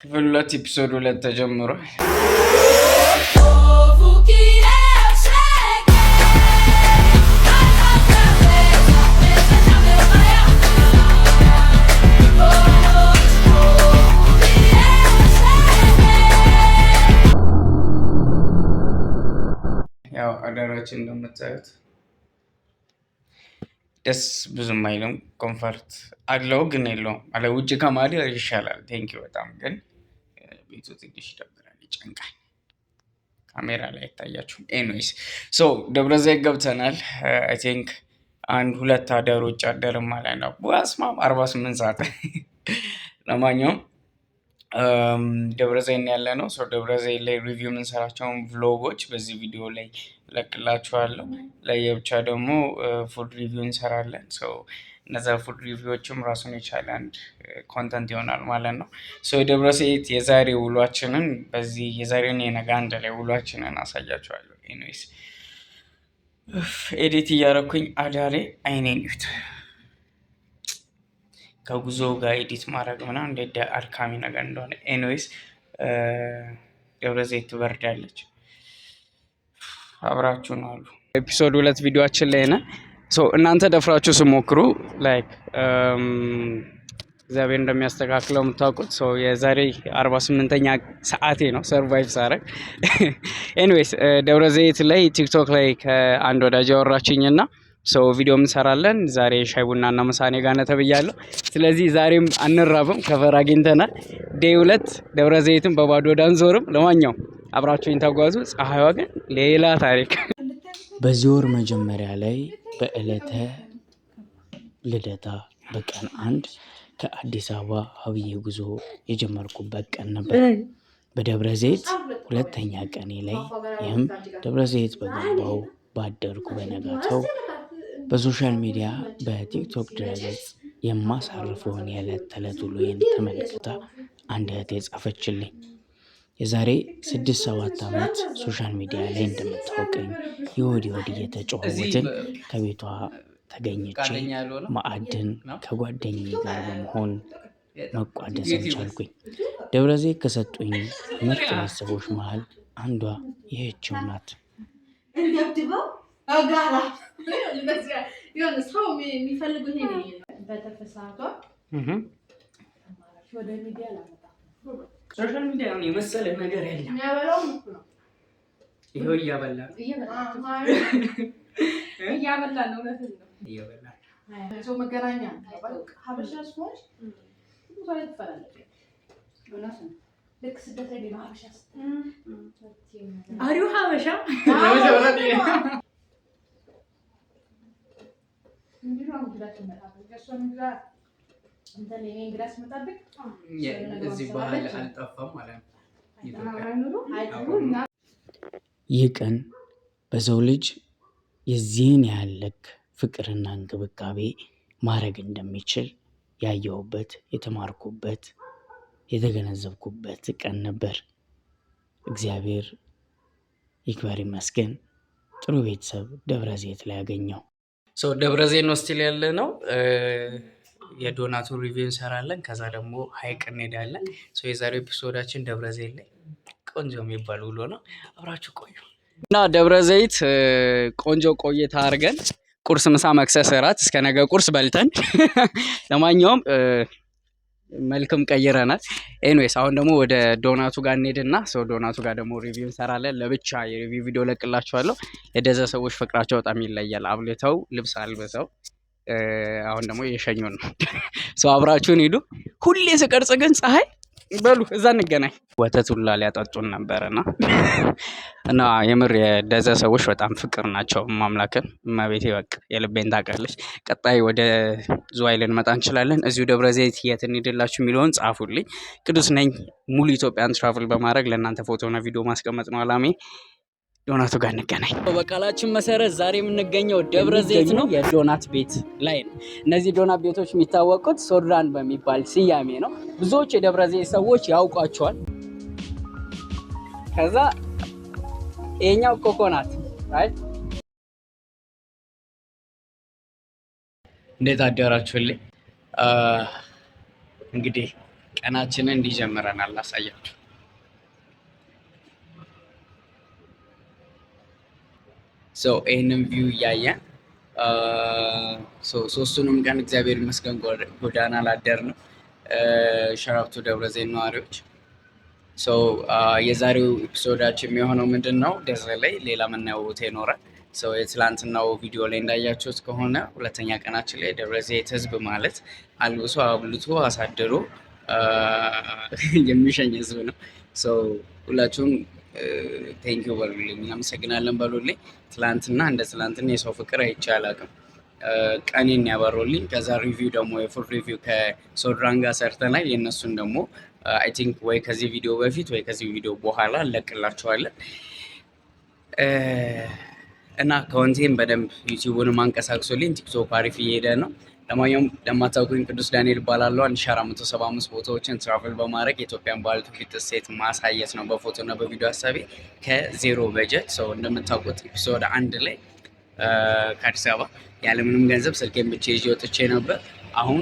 ክፍል 2 episode 2 ተጀምሯል። Povo que eu cheguei, mais outra vez apresentar meu baião. Boa noite, povo que eu cheguei. ያው አዳራችን እንደምታዩት ደስ ብዙም አይልም። Comfort አለው ግን የለውም። አለ ውጭ ከማደር ይሻላል። Thank you በጣም። ግን ቤቱ ትንሽ ይደብራል፣ ይጨንቃል። ካሜራ ላይ አይታያችሁም። Anyways, so ደብረ ዘይት ገብተናል። I think አንድ ሁለት አዳር ውጭ አደርም ማለት ነው። በስማም፣ 48 ሰዓት። ለማንኛውም ደብረ ዘይት ያለ ነው። So ደብረ ዘይት ላይ review የምንሰራቸውን vlog ኦች በዚህ ቪዲዮ ላይ እለቅላችኋለሁ። ለየብቻ ደግሞ food review እንሰራለን። So እነዛ food review ዎችም ራሱን የቻለ አንድ content ይሆናል ማለት ነው። So የደብረ ዘይት የዛሬ ውሏችንን በዚህ የዛሬውን የነገ አንድ ላይ ውሏችንን አሳያችኋለሁ። Anyways, edit እያደረኩኝ አዳሬ አይኔን ይዩት። ከጉዞ ጋር edit ማድረግ ምናምን እንዴት አድካሚ ነገር እንደሆነ። Anyways, ደብረ ዘይት ትበርዳለች። አብራችሁ ነው አሉ። Episode 2 ቪዲዮችን ላይ ነን። እናንተ ደፍራችሁ ስሞክሩ like እግዚአብሔር እንደሚያስተካክለው የምታውቁት። So የዛሬ 48ኛ ሰዓቴ ነው survive ሳረግ። Anyways, ደብረ ዘይት ላይ ቲክቶክ ላይ ከአንድ ወዳጅ ያወራችኝ እና so ቪዲዮ እንሰራለን ዛሬ ሻይ ቡና እና ምሳ እኔ ጋር ነህ ተብያለሁ። ስለዚህ ዛሬም አንራብም፣ cover አግኝተናል። Day 2 ደብረ ዘይትን በባዶ ሆድ አንዞርም። ለማንኛውም አብራችሁኝ ተጓዙ። ፀሐይዋ ግን ሌላ ታሪክ። በዚህ ወር መጀመሪያ ላይ በዕለተ ልደታ በቀን 1 ከአዲስ አበባ አብዬ ጉዞ የጀመርኩበት ቀን ነበር። በደብረ ዘይት ሁለተኛ ቀኔ ላይ፣ ይህም ደብረ ዘይት በገባው ባደርኩ በነጋተው በ social media በቲክቶክ ድረገጽ የማሳርፈውን የዕለት ተዕለት ውሎዬን ተመልክታ አንድ እህቴ ጻፈችልኝ። የዛሬ 6-7 ዓመት social media ላይ እንደምታውቀኝ የወዲህ ወዲህ እየተጨዋወትን ከቤቷ ተገኝቼ ማዕድን ከጓደኛዬ ጋር በመሆን መቋደስን ቻልኩኝ። ደብረ ዘይት ከሰጡኝ ምርጥ ቤተሰቦች መሃል አንዷ ይህችው ናት። እንደብድበው በጋራ ሰው የሚፈልጉ ይሄ በትርፍ ሰዓቷ ወደ ሚዲያ ላመጣ Social media የመሰለ ነገር የለም። የሚያበላው እሱ ነው። ይኸው እያበላ ነው። እያበላ ነው። እውነትን ነው። እየበላ ሰው መገናኛ ሀበሻ ሲሆን ብዙ ላይ ትፈላለች። እውነት ነው። ልክ ስደት ላይ ነው ሀበሻ ስትል Are you ሀበሻ? እንዲህ ነው። እንግዳ ሲመጣብህ የእሷን እንግዳ እንትን የእኔ እንግዳ ሲመጣብህ እዚህ ባህል አልጠፋም ማለት ነው። ይህ ቀን በሰው ልጅ የዚህን ያህል ልክ ፍቅርና እንክብካቤ ማድረግ እንደሚችል ያየሁበት፣ የተማርኩበት፣ የተገነዘብኩበት ቀን ነበር። እግዚአብሔር ይክበር ይመስገን። ጥሩ ቤተሰብ ደብረ ዘይት ላይ ያገኘው። ደብረ ዘይት ነው still ያለ ነው። የ donut ኡን review እንሰራለን። ከዛ ደግሞ ሀይቅ እንሄዳለን። የዛሬው episode ኣችን ደብረ ዘይት ላይ ቆንጆ የሚባል ውሎ ነው። አብራችሁ ቆዩ እና ደብረ ዘይት ቆንጆ ቆይታ አድርገን ቁርስ፣ ምሳ፣ መክሰስ፣ እራት እስከ ነገ ቁርስ በልተን ለማንኛውም መልክም ቀይረናል። Anyways, አሁን ደግሞ ወደ ዶናቱ ጋር እንሄድና so donut ኡ ጋር ደግሞ review እንሰራለን። ለብቻ የ review ቪዲዮ ለቅላችኋለሁ። የደዘ ሰዎች ፍቅራቸው በጣም ይለያል። አብልተው ልብስ አልብሰው አሁን ደግሞ እየሸኙን ነው። So አብራችሁን ሂዱ። ሁሌ ስቀርጽ ግን ፀሐይ። በሉ እዛ እንገናኝ። ወተት ሁላ ሊያጠጡን ነበርና እና የምር የደዘ ሰዎች በጣም ፍቅር ናቸው። ማምላክን እመቤቴ በቃ የልቤን ታውቃለች። ቀጣይ ወደ ዝዋይ ልንመጣ እንችላለን። እዚሁ ደብረ ዘይት የት እንሂድላችሁ የሚለውን ጻፉልኝ። ቅዱስ ነኝ። ሙሉ ኢትዮጵያን travel በማድረግ ለእናንተ ፎቶና ቪዲዮ ማስቀመጥ ነው አላሜ። ዶናቱ ጋር እንገናኝ። በቃላችን መሰረት ዛሬ የምንገኘው ደብረ ዘይት ነው፣ የዶናት ቤት ላይ ነው። እነዚህ ዶናት ቤቶች የሚታወቁት ሶድራን በሚባል ስያሜ ነው። ብዙዎች የደብረ ዘይት ሰዎች ያውቋቸዋል። ከዛ ይሄኛው coconut, right? እንዴት አደራችሁልኝ? እንግዲህ ቀናችንን እንዲጀምረናል ላሳያችሁ። So ይህንን view እያየን ሶስቱንም ቀን እግዚአብሔር ይመስገን ጎዳና አላደርንም። Shout out to ደብረ ዘይት ነዋሪዎች። So የዛሬው episode ኣችን የሚሆነው ምንድን ነው? ደሴ ላይ ሌላ የምናየው ቦታ ይኖራል። So የትላንትናው ቪዲዮ ላይ እንዳያችሁት ከሆነ ሁለተኛ ቀናችን ላይ ደብረ ዘይት ህዝብ ማለት አልብሶ አብልቶ አሳድሮ የሚሸኝ ህዝብ ነው። So ሁላችሁም thank you በሉልኝ፣ እናመሰግናለን በሉልኝ። ትላንትና እንደ ትላንትና የሰው ፍቅር አይቼ አላውቅም። ቀኔን ያበሩልኝ። ከዛ review ደግሞ የ full review ከሶድራን ጋር ሰርተናል። የእነሱን ደግሞ I think ወይ ከዚህ ቪዲዮ በፊት ወይ ከዚህ ቪዲዮ በኋላ እንለቅላቸዋለን። እና account ኤን በደንብ ዩቲዩቡንም አንቀሳቅሶልኝ ቲክቶክ አሪፍ እየሄደ ነው። ለማንኛውም ለማታውቁኝ ቅዱስ ዳንኤል እባላለሁ። 1475 ቦታዎችን travel በማድረግ የኢትዮጵያን ባህል፣ ትውፊት፣ እሴት ማሳየት ነው በፎቶ እና በቪዲዮ ሀሳቤ ከ zero budget። So እንደምታውቁት episode 1 ላይ ከአዲስ አበባ ያለምንም ገንዘብ ስልኬን ብቻ ይዤ ወጥቼ ነበር። አሁን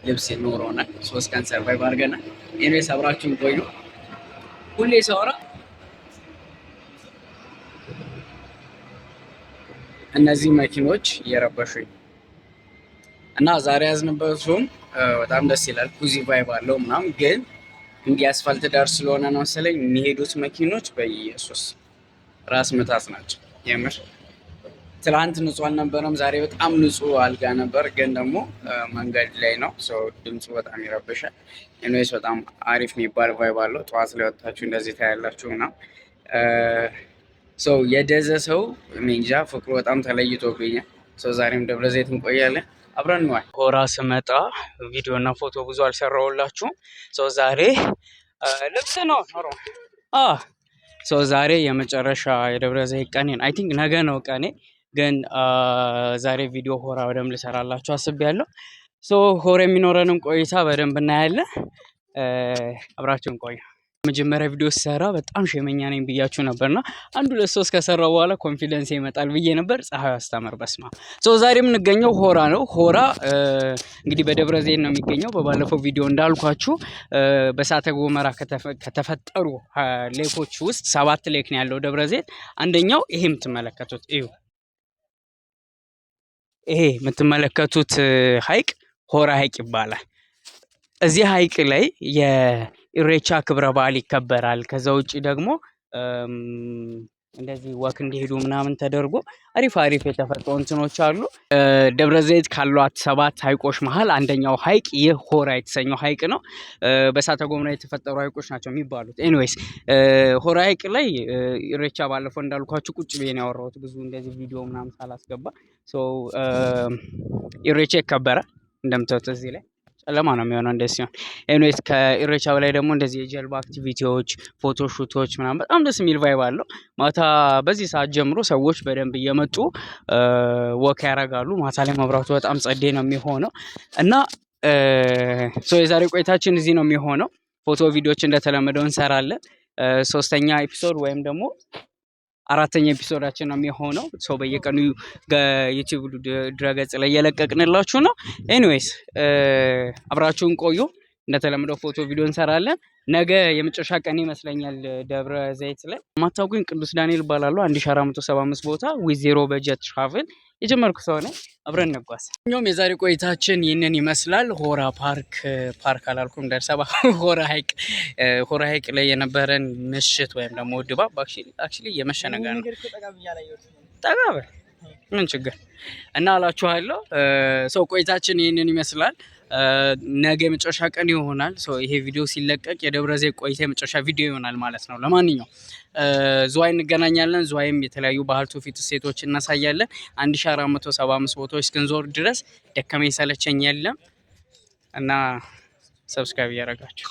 ልብስ ይኖረናል። 3 ቀን survive አድርገናል። Anyways አብራችሁን ቆዩ። ሁሌ ሳወራ እነዚህ መኪኖች እየረበሹኝ እና ዛሬ ያዝንበት room በጣም ደስ ይላል። Cozy vibe አለው ምናምን፣ ግን እንዲህ አስፋልት ዳር ስለሆነ ነው መሰለኝ የሚሄዱት መኪኖች በኢየሱስ ራስ ምታት ናቸው። የምር ትላንት ንጹህ አልነበረም። ዛሬ በጣም ንጹህ አልጋ ነበር፣ ግን ደግሞ መንገድ ላይ ነው፣ so ድምፁ በጣም ይረብሻል። Anyways በጣም አሪፍ የሚባል vibe አለው። ጠዋት ላይ ወጥታችሁ እንደዚህ ታያላችሁ ምናምን። So የደዘ ሰው እኔ እንጃ ፍቅሩ በጣም ተለይቶብኛል። So ዛሬም ደብረ ዘይት እንቆያለን። አብረን እንዋል። ሆራ ስመጣ ቪዲዮ እና ፎቶ ብዙ አልሰራሁላችሁም። So ዛሬ ልብስ ነው so ዛሬ የመጨረሻ የደብረ ዘይት ቀኔን፣ I think ነገ ነው ቀኔ፣ ግን ዛሬ ቪዲዮ ሆራ በደንብ ልሰራላችሁ አስቤያለሁ። So ሆራ የሚኖረንም ቆይታ በደንብ እናያለን። አብራችሁን ቆዩ። መጀመሪያ ቪዲዮ ስሰራ በጣም ሼመኛ ነኝ ብያችሁ ነበርና አንድ ሁለት ሶስት ከሰራው በኋላ confidence ይመጣል ብዬ ነበር። ፀሐዩ አስታመር በስማ። So ዛሬ የምንገኘው ሆራ ነው። ሆራ እንግዲህ በደብረ ዘይት ነው የሚገኘው። በባለፈው ቪዲዮ እንዳልኳችሁ በእሳተ ገሞራ ከተፈጠሩ lake ኦች ውስጥ ሰባት lake ነው ያለው ደብረ ዘይት። አንደኛው ይሄ የምትመለከቱት እዩ፣ ይሄ የምትመለከቱት ሐይቅ ሆራ ሐይቅ ይባላል። እዚህ ሐይቅ ላይ የኢሬቻ ክብረ በዓል ይከበራል። ከዛ ውጭ ደግሞ እንደዚህ walk እንዲሄዱ ምናምን ተደርጎ አሪፍ አሪፍ የተፈጥሮ እንትኖች አሉ። ደብረ ዘይት ካሏት ሰባት ሐይቆች መሀል አንደኛው ሐይቅ ይህ ሆራ የተሰኘው ሐይቅ ነው። በእሳተ ገሞራ የተፈጠሩ ሐይቆች ናቸው የሚባሉት። Anyways ሆራ ሐይቅ ላይ ኢሬቻ ባለፈው እንዳልኳችሁ ቁጭ ብዬ ነው ያወራሁት ብዙ እንደዚህ ቪዲዮ ምናምን ሳላስገባ። ኢሬቻ ይከበራል እንደምታዩት እዚህ ላይ ጨለማ ነው የሚሆነው እንደዚህ ሲሆን። Anyways ከኢሬቻ በላይ ደግሞ እንደዚህ የጀልባ activity ዎች፣ photo shoot ኦች ምናምን በጣም ደስ የሚል vibe አለው። ማታ በዚህ ሰዓት ጀምሮ ሰዎች በደንብ እየመጡ walk ያደርጋሉ። ማታ ላይ መብራቱ በጣም ጸዴ ነው የሚሆነው እና so የዛሬ ቆይታችን እዚህ ነው የሚሆነው። ፎቶ ቪዲዮዎች እንደተለመደው እንሰራለን። ሶስተኛ episode ወይም ደግሞ አራተኛ episode ኣችን ነው የሚሆነው። So በየቀኑ ዩቲዩብ ድረገጽ ላይ እየለቀቅንላችሁ ነው። Anyways አብራችሁን ቆዩ። እንደተለመደው ፎቶ ቪዲዮ እንሰራለን። ነገ የመጨረሻ ቀን ይመስለኛል ደብረ ዘይት ላይ። ማታውቁኝ ቅዱስ ዳንኤል እባላለሁ። 1475 ቦታ with zero budget travel የጀመርኩ ሰው ነኝ። አብረን እንጓዝ። እኛውም የዛሬ ቆይታችን ይህንን ይመስላል። ሆራ ፓርክ፣ ፓርክ አላልኩም፣ ደርሰባ ሆራ ሐይቅ፣ ሆራ ሐይቅ ላይ የነበረን ምሽት ወይም ደግሞ ድባብ actually የመሸ ነገር ነው። ጠጋ በል ምን ችግር እና አላችኋለሁ። So ቆይታችን ይህንን ይመስላል። ነገ የመጨረሻ ቀን ይሆናል። So ይሄ ቪዲዮ ሲለቀቅ የደብረ ዘይት ቆይታ የመጨረሻ ቪዲዮ ይሆናል ማለት ነው። ለማንኛውም ዝዋይ እንገናኛለን። ዝዋይም የተለያዩ ባህል፣ ትውፊት፣ እሴቶች እናሳያለን። 1475 ቦታዎች እስክንዞር ድረስ ደከመኝ ሰለቸኝ የለም እና subscribe እያደረጋችሁ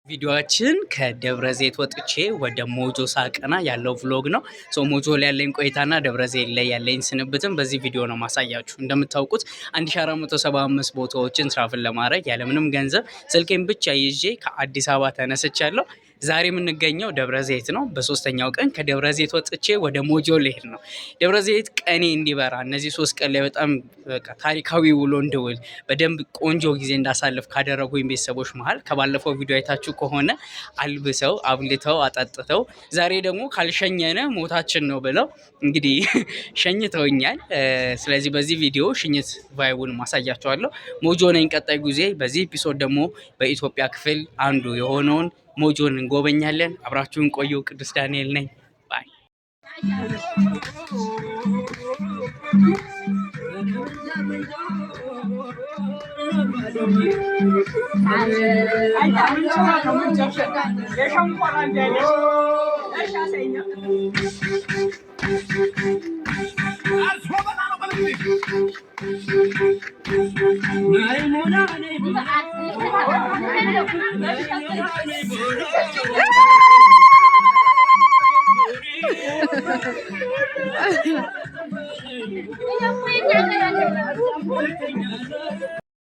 ቪዲዮአችን ከደብረ ዘይት ወጥቼ ወደ ሞጆ ሳቀና ያለው vlog ነው። So ሞጆ ላይ ያለኝ ቆይታና ደብረ ዘይት ላይ ያለኝ ስንብትም በዚህ ቪዲዮ ነው ማሳያችሁ። እንደምታውቁት 1475 ቦታዎችን travel ለማድረግ ያለምንም ገንዘብ ስልኬን ብቻ ይዤ ከአዲስ አበባ ተነስቻለሁ። ዛሬ የምንገኘው ደብረ ዘይት ነው። በሶስተኛው ቀን ከደብረ ዘይት ወጥቼ ወደ ሞጆ ልሄድ ነው። ደብረ ዘይት ቀኔ እንዲበራ እነዚህ 3 ቀን ላይ በጣም በቃ ታሪካዊ ውሎ እንድውል በደንብ ቆንጆ ጊዜ እንዳሳልፍ ካደረጉኝ ቤተሰቦች መሀል ከባለፈው ቪዲዮ አይታችሁ ከሆነ አልብሰው አብልተው አጠጥተው ዛሬ ደግሞ ካልሸኘነ ሞታችን ነው ብለው እንግዲህ ሸኝተውኛል። ስለዚህ በዚህ ቪዲዮ ሽኝት vibe ኡን ማሳያችኋለሁ። ሞጆ ነኝ። ቀጣይ ጊዜ በዚህ episode ደግሞ በኢትዮጵያ ክፍል አንዱ የሆነውን ሞጆን እንጎበኛለን። አብራችሁን ቆዩ። ቅዱስ ዳንኤል ነኝ። Bye.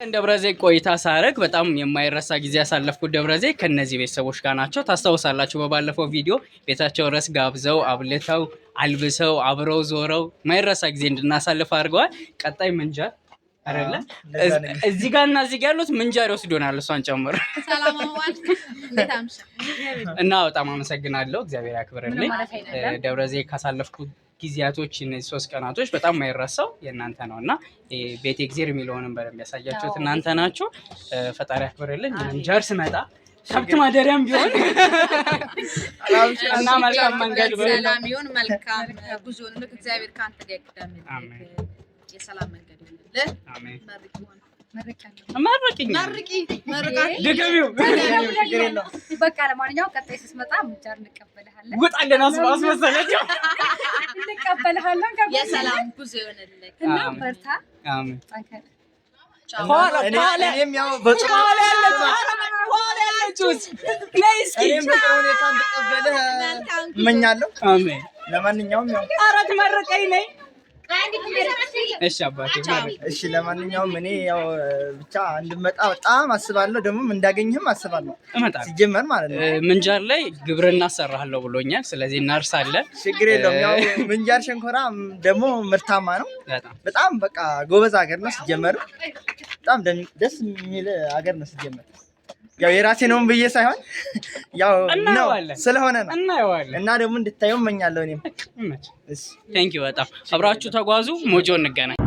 ደብረ ዘይት ቆይታ ሳረግ በጣም የማይረሳ ጊዜ ያሳለፍኩት ደብረ ዘይት ከነዚህ ቤተሰቦች ጋር ናቸው። ታስታውሳላችሁ፣ በባለፈው ቪዲዮ ቤታቸው ድረስ ጋብዘው አብልተው አልብሰው አብረው ዞረው የማይረሳ ጊዜ እንድናሳልፍ አድርገዋል። ቀጣይ ምንጃር አይደለ? እዚህ ጋር እና እዚህ ጋር ያሉት ምንጃር ይወስዶናል፣ እሷን ጨምሮ። ሰላም አዋል፣ እንዴት አምሻ? እና በጣም አመሰግናለሁ። እግዚአብሔር ያክብርልኝ። ደብረ ዘይት ካሳለፍኩት ጊዜያቶች እነዚህ 3 ቀናቶች በጣም የማይረሳው የእናንተ ነው እና ቤተ እግዚአብሔር የሚለውንም በደንብ ያሳያችሁት እናንተ ናችሁ። ፈጣሪ ያክብርልኝ። ምንጃር ስመጣ ከብት ማደሪያም ቢሆን እና መልካም መንገድ በሉ። ሰላም ይሁን። መልካም ጉዞ ነው። እግዚአብሔር ከአንተ ጋር ይቅደምልህ። አሜን። የሰላም መንገድ ይሁንልህ። አሜን። መርቂ ሆነ መርቂኝ። መርቂ መርቃት። ድገሚው። በቃ ለማንኛውም ቀጣይ ስትመጣ ምንጃር እንቀበልሃለን። ውጣልን አስመሰለችው። እንቀበልሃለን የሰላም ጉዞ ይሁንልህ። እና አሜን። በርታ፣ አሜን። ጠንከር። ኋላ ኋላ እኔም ያው በጥሩ ኋላ ያለችው ኋላ ያለችውስ ነይ እስኪ። እኔም በጥሩ ሁኔታ እንድቀበልህ እመኛለሁ። አሜን። ለማንኛውም ያው ኧረ ትመርቀኝ ነይ። እሺ አባቴ መርቅ። እሺ፣ ለማንኛውም እኔ ያው ብቻ እንድመጣ በጣም አስባለሁ፣ ደግሞም እንዳገኝህም አስባለሁ። እመጣለሁ። ሲጀመር ማለት ነው። ምንጃር ላይ ግብርና እሰራለሁ ብሎኛል። ስለዚህ እናርሳለን። ችግር የለውም። ያው ምንጃር ሸንኮራ ደግሞ ምርታማ ነው። በጣም። በጣም በቃ ጎበዝ ሀገር ነው ሲጀመር። በጣም ደስ የሚል ሀገር ነው ሲጀመር። ያው የራሴ ነውን ብዬ ሳይሆን ያው ነው እናየዋለን። ስለሆነ ነው። እናየዋለን። እና ደግሞ እንድታየው እመኛለሁ እኔም። ይመች። እሺ። Thank you በጣም። አብራችሁ ተጓዙ። ሞጆ እንገናኝ።